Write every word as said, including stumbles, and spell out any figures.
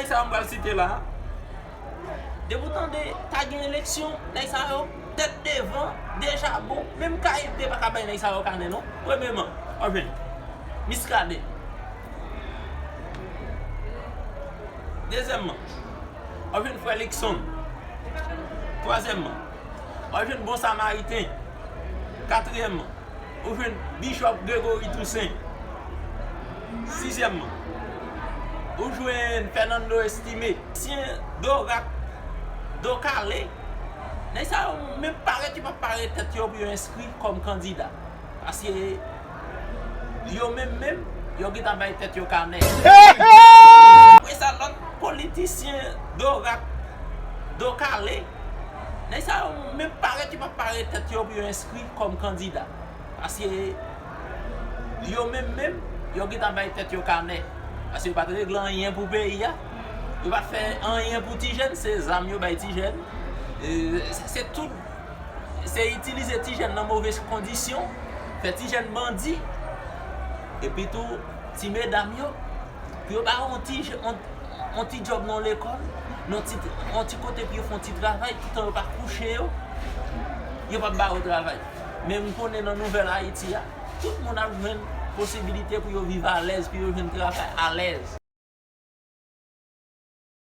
Sa yo m pral site la a. Depi w tande ta gen eleksyon, nèg sa yo, tèt devan, deja bon. Menm K M T pa ka bay nèg sa yo kanè non. Premyeman, w ap jwenn Miskaden. Dezyèmman, w ap jwenn Frè Luckson. Twazyèmman, w ap jwenn Bon Samariten. Katriyèmman, ou jwenn Bishop Gregory Toussaint. Sizyèmman, ou jwenn Fernando Estimé, Syen Dorak, Dokale. Nèg sa yo menm parèt yo p ap pare tèt yo pou yo enskri kòm kandida. Paske yo menm menm, yo gentan bay tèt yo kanè. Apre sa, lòt politisyen Dorak, Dokale, nèg sa yo menm parèt yo p ap pare tèt yo pou yo enskri kòm kandida. Paske yo menm menm, yo gentan bay tèt yo kanè. Paske yo pa t regle anyen pou peyi a. Yo pa t fè anyen pou ti jèn, se zam yo bay ti jèn. E, se, se tout, se itilize ti jèn nan move kondisyon, fè ti jèn bandi, epi tou ti medam yo, pou yo ba yo yon ti, yon, yon ti djòb nan lekòl, nan ti, yon ti kote pou yo fè yon ti travay, toutan yo pa kouche yo, yo p ap ba yo travay. Men m konnen nan Nouvèl Ayiti a, tout moun ap jwenn posibilite pou yo viv alèz, pou yo jwenn travay alèz.